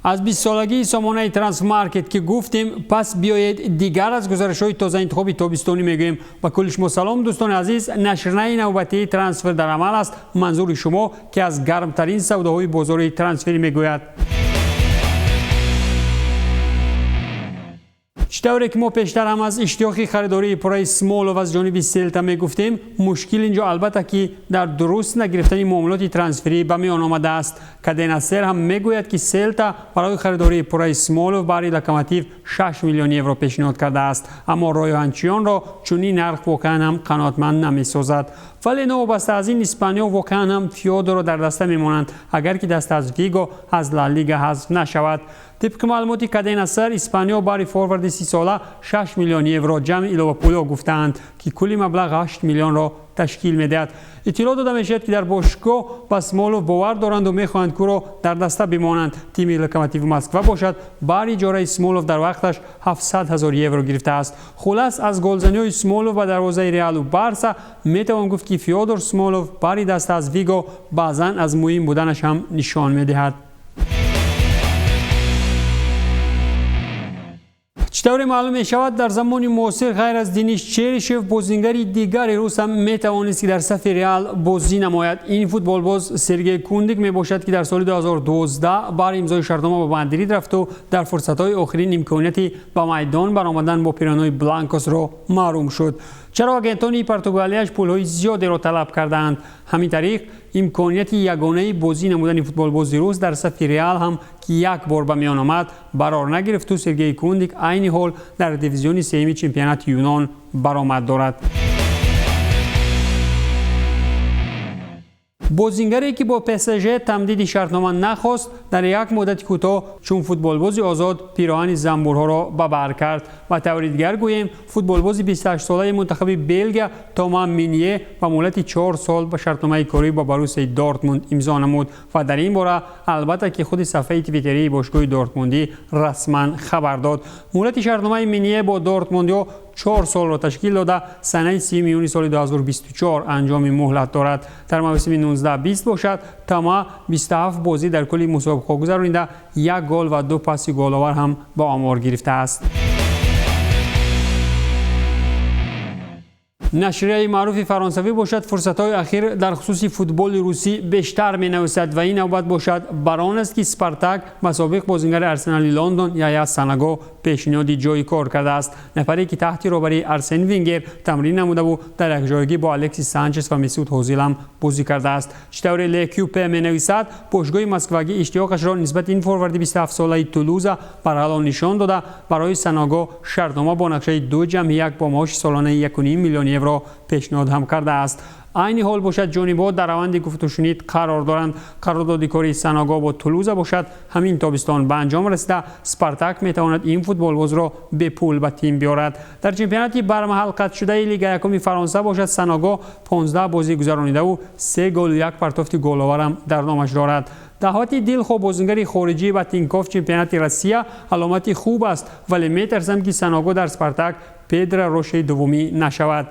Аз 20-солагии сомонаи Трансфермаркет ки гуфтем, пас биёед дигар аз гузаришҳои тоза интихоби тобистонӣ мегӯем. Ба кулли шумо салом, дӯстони азиз. Нашрнаи навбатии трансфер дар амал аст, манзури шумо, ки аз гармтарин савдоҳои бозори трансферӣ мегӯяд. Чӣ тавре ки мо пештар ҳам аз иштиёқи харидории пурраи Смолов аз ҷониби Селта мегуфтем, мушкил инҷо албатта ки дар дуруст нагирифтани муомилоти трансферӣ ба миён омадааст. Кадена Сер ҳам мегӯяд, ки Селта барои харидории пурраи Смолов баҳри Локомотив 6 миллион евро пешниҳод кардааст, аммо роёҳанчиёнро чунин нарх воқеан ҳам қаноатманд намесозад. Вале новобаста аз ин, Испаниё воқеан ҳам Фёдорро дар даста мемонанд, агар ки даста аз Виго аз Ла Лига ҳазф нашавад. Тибқи маълумоти Кадена Сер, Испаниё баҳри форварди 30-сола 6 миллион евро ҷамъи иловапулҳо гуфтаанд, ки кулли маблағ 8 миллионро ташкил медиҳад. Иттилоъ дода мешавад, ки дар бошгоҳ ба Смолов бовар доранду мехоҳанд, ки ӯро дар даста бимонанд. Тими Локомотиви Москва бошад, баҳри иҷораи Смолов дар вақташ 700 ҳазор евро гирифтааст. Хулас, аз голзаниҳои Смолов ба дарвозаи Реалу Барса метавон гуфт, ки Фёдор Смолов баҳри даста аз Виго баъзан аз муҳим буданаш ҳам нишон медиҳад. Чӣ тавре маълум мешавад, дар замони муосир ғайр аз Денис Черишев бозингари дигари рус ҳам метавонист, ки дар сафи Реал бозӣ намояд. Ин футболбоз Сергей Кундик мебошад, ки дар соли 2012 баҳри имзои шартнома ба Мадрид рафту дар фурсатҳои охирин имконияти ба майдон баромадан бо пиронаҳои бланкосро маҳрум шуд. Чаро агентони португалияш пулҳои зиёдеро талаб кардаанд? Ҳамин тариқ, имконияти ягонаи бозӣ намудани футболбози рус дар сафи Реал ҳам, ки як бор ба миён омад, барор нагирифту Сергей Кундик айни ҳол дар дивизиони сеюми чемпионати Юнон баромад дорад. Бозингаре, ки бо ПСЖ тамдиди шартнома нахост, дар як муддати кӯтоҳ чун футболбози озод пироҳани занбурҳоро ба бар кард. Ва таври дигар гӯем, футболбози 28-солаи мунтахаби Белгия Тома Минье ба муҳлати 4 сол ба шартномаи корӣ бо Боруссияи Дортмунд имзо намуд ва дар ин бора албатта ки худи сафҳаи твиттерии бошгоҳи дортмундӣ расман хабар дод. Муҳлати шартномаи Минье бо дортмундиҳо 4 солро ташкил дода, санаи 30 июни соли 2024 анҷоми муҳлат дорад. Дар мавсими 19-20 бошад, Тома 27 бозӣ дар кулли мусобиқаҳо гузаронида, як гол ва ду паси головар ҳам ба омор гирифтааст. Нашрияи маъруфи фаронсавӣ бошад, фурсатҳои ахир дар хусуси футболи русӣ бештар менависад ва ин навбат бошад бар он аст, ки Спартак ба собиқ бозингари Арсенали Лондон Яя Санаго пешниҳоди ҷои кор кардааст. Нафаре, ки таҳти роҳбарии Арсен Венгер тамрин намудаву дар якҷоягӣ бо Алексис Санчес ва Месут Ҳозил ҳам бозӣ кардааст. Чӣ тавре Лекюпе менависад, бошгоҳи москвагӣ иштиёқашро нисбати ин форварди 27-солаи Тулуза барҳало нишон дода, барои Санаго шартнома бо нақшаи 2+1 бо маоши солонаи 1,5 миллион евро пешниҳод ҳам кардааст. Айни ҳол бошад, ҷонибҳо дар раванди гуфтушунид қарор доранд. Қарордоди кори Саного бо Тулуза бошад, ҳамин тобистон ба анҷом расида, Спартак метавонад ин футболбозро бепул ба тим биёрад. Дар чемпионати бармаҳал қатъшудаи Лига якуми Фаронса бошад, Саного 15 бозӣ гузаронидаву 3 голу як партофти головарам дар номаш дорад. Даъвати дилхоҳ бозингари хориҷӣ ба Тинькофф чемпионати Россия аломати хуб аст, вале метарсам, ки Саного дар Спартак Педро Рошеи дуввумӣ нашавад.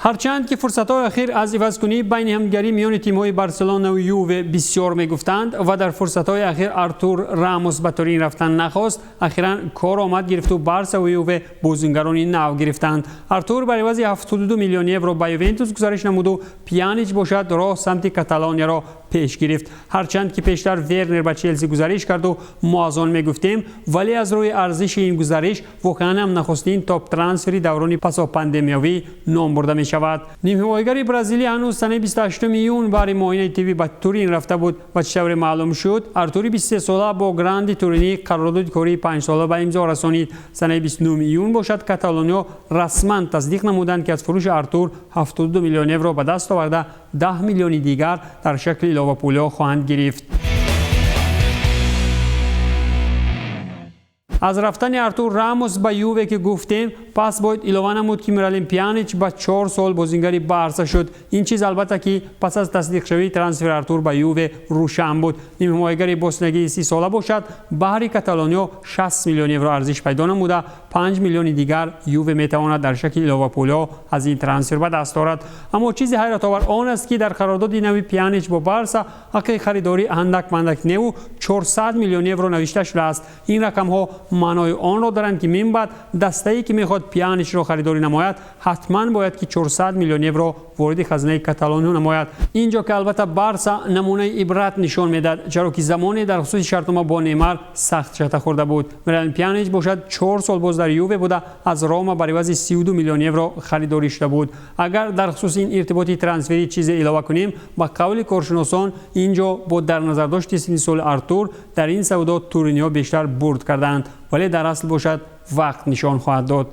Ҳарчанд ки фурсатҳои ахир аз ивазкунии байни ҳамдигарӣ миёни тимҳои Барселонаву Юве бисёр мегуфтанд ва дар фурсатҳои ахир Артур Рамос ба Турин рафтан нахост, ахиран кор омад гирифту Барсаву Юве бозингарони нав гирифтанд. Артур бар ивази 72 миллион евро ба Ювентус гузариш намуду Пьянич бошад, роҳ самти Каталонияро пеш гирифт. Ҳарчанд ки пештар Вернер ба Челси гузариш карду мо аз он мегуфтем, вале аз рӯи арзиши ин гузариш воқеан ҳам нахустин топ-трансфери даврони пасопандемиявӣ ном бурда мешавад. Нимҳимоягари бразилӣ ҳанӯз санаи 28 июн баҳри муоинаи тиббӣ ба Турин рафта буд ва чӣ тавре маълум шуд, Артури 23-сола бо гранди туринӣ қарордоди кории 5-сола ба имзо расонид. Санаи 29 июн бошад, каталониҳо расман тасдиқ намуданд, ки аз фурӯши Артур 72 миллион евро ба даст оварда, 10 миллиони дигар дар шакли иловапулиҳо хоҳанд гирифт. Аз рафтани Артур Рамос ба Юве ки гуфтем, пас бояд илова намуд, ки Миралим Пьянич ба 4 сол бозингари Барса шуд. Ин чиз албатта ки пас аз тасдиқшавии трансфери Артур ба Юве рӯшан буд. Нимҳимоягари боснагии 30-сола бошад, баҳри Каталониё 60 миллион евро арзиш пайдо намуда, 5 миллиони дигар Юве метавонад дар шакли иловапулиҳо аз ин трансфер ба даст орад. Аммо чизи ҳайратовар он аст, ки дар қарордоди нави Пьянич бо Барса ҳаққи харидорӣ андак мандак неву 400 миллион евро навишта шудааст. Ин рақамҳо маънои онро доранд, ки мин баъд дастае, ки мехоҳад Пьяничро харидорӣ намояд, ҳатман бояд ки 400 миллион евро вориди хазинаи Каталониё намояд. Инҷо ки албатта Барса намунаи ибрат нишон медиҳад, чаро ки замоне дар хусуси шартнома бо Неймар сахт чата хӯрда буд. Миралим Пьянич бошад, 4 сол боз дар Юве буда, аз Рома бар ивази 32 миллион евро харидорӣ шуда буд. Агар дар хусуси ин иртиботи трансферӣ чизе илова кунем, ба қавли коршиносон, инҷо бо дар назардошти синни соли Артур дар ин савдо туриниҳо бештар бурд карданд, вале дар асл бошад, вақт нишон хоҳад дод.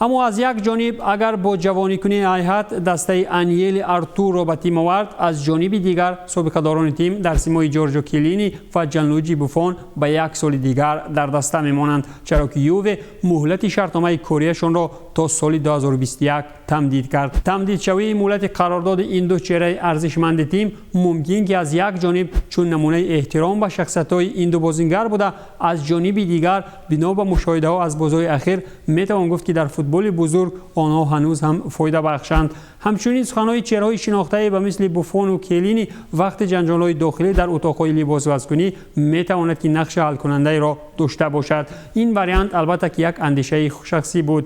Аммо аз як ҷониб, агар бо ҷавоникунии ҳайҳат дастаи Аньели Артурро ба тим овард, аз ҷониби дигар собиқадорони тим дар симои Ҷорҷо Келлини ва Ҷанлуиҷи Буфон ба як соли дигар дар даста мемонанд, чаро ки Юве муҳлати шартномаи кориашонро то соли 2021 тамдид кард. Тамдидшавии муҳлати қарордоди ин ду чеҳраи арзишманди тим мумкин ки аз як ҷониб чун намунаи эҳтиром ба шахсиятҳои ин ду бозингар буда, аз ҷониби дигар бино ба мушоҳидаҳо аз бозиҳои ахир метавон гуфт, ки дар футболи бузург онҳо ҳанӯз ҳам фоида бахшанд. Ҳамчунин суханҳои чеҳраҳои шинохтае ба мисли Буфону Келлини вақти ҷанҷолҳои дохилӣ дар утоқҳои либосвазкунӣ метавонад, ки нақши ҳалкунандаеро дошта бошад. Ин вариант албатта ки як андешаи шахсӣ буд.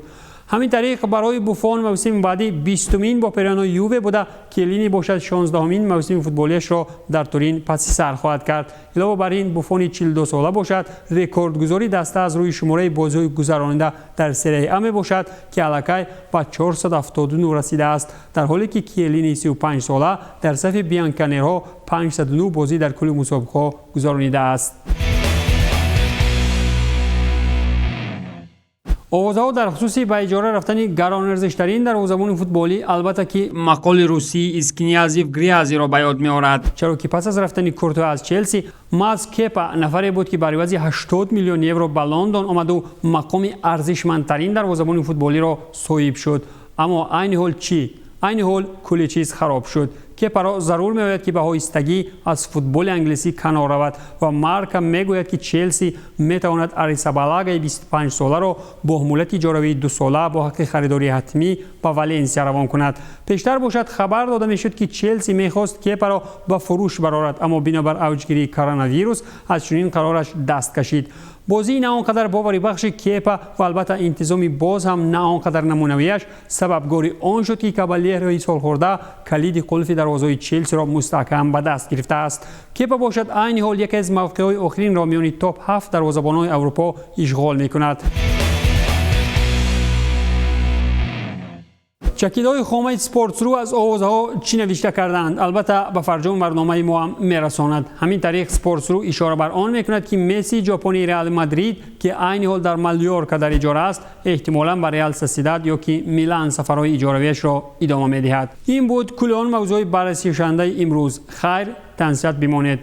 Ҳамин тариқ, барои Буфон мавсими баъдӣ 20-умин бо перианои Юве буда, Келлини бошад, 16-умин мавсими футболиашро дар Турин паси сар хоҳад кард. Илова бар ин, Буфони 42-сола бошад, рекордгузори даста аз рӯи шумораи бозиҳои гузаронида дар серияи А мебошад, ки аллакай ба 479 расидааст, дар ҳоле ки Келлини 35-сола дар сафи бианканерҳо 509 бозӣ дар кулли мусобиқаҳо гузаронидааст. Овозаҳо дар хусуси ба иҷора рафтани гаронарзиштарин дарвозабони футболӣ албатта ки мақоли русии «Из князи в грязи» ро ба ёд меорад, чаро ки пас аз рафтани Куртуа аз Челси, маҳз Кепа нафаре буд, ки бар ивази 80 миллион евро ба Лондон омаду мақоми арзишмандтарин дарвозабони футболиро соҳиб шуд. Аммо айни ҳол чӣ? Айни ҳол кулли чиз хароб шуд. Кепаро зарур меояд, ки ба оҳистагӣ аз футболи англисӣ канор равад ва Марка мегӯяд, ки Челси метавонад Арисабалагаи 25-соларо бо муҳлати иҷоравии 2-сола бо ҳаққи харидории ҳатмӣ ба Валенсия равон кунад. Пештар бошад, хабар дода мешуд, ки Челси мехост Кепаро ба фурӯш барорад, аммо бинобар авҷгирии коронавирус аз чунин қарораш даст кашид. Бозии на он қадар боварибахши Кепа ва албатта интизоми боз ҳам на он қадар намунавиаш сабабгори он шуд, ки кабалерои солхӯрда калиди қулфи дарвозаҳои Челсиро мустаҳкам ба даст гирифтааст. Кепа бошад, айни ҳол яке аз мавқеъҳои охиринро миёни топ 7 дарвозабонҳои Аврупо ишғол мекунад. Чакидаҳои хомаи Спортсру аз овозаҳо чӣ навишта карданд, албатта ба фарҷоми барномаи мо ҳам мерасонад. Ҳамин тариқ, Спортсру ишора бар он мекунад, ки Месси ҷопонии Реал Мадрид, ки айни ҳол дар Малёрка дар иҷора аст, эҳтимолан ба Реал Сосидад ё ки Милан сафарҳои иҷоравиашро идома медиҳад. Ин буд кулли он мавзӯи баррасишавандаи имрӯз. Хайр, тансиҳат бимонед.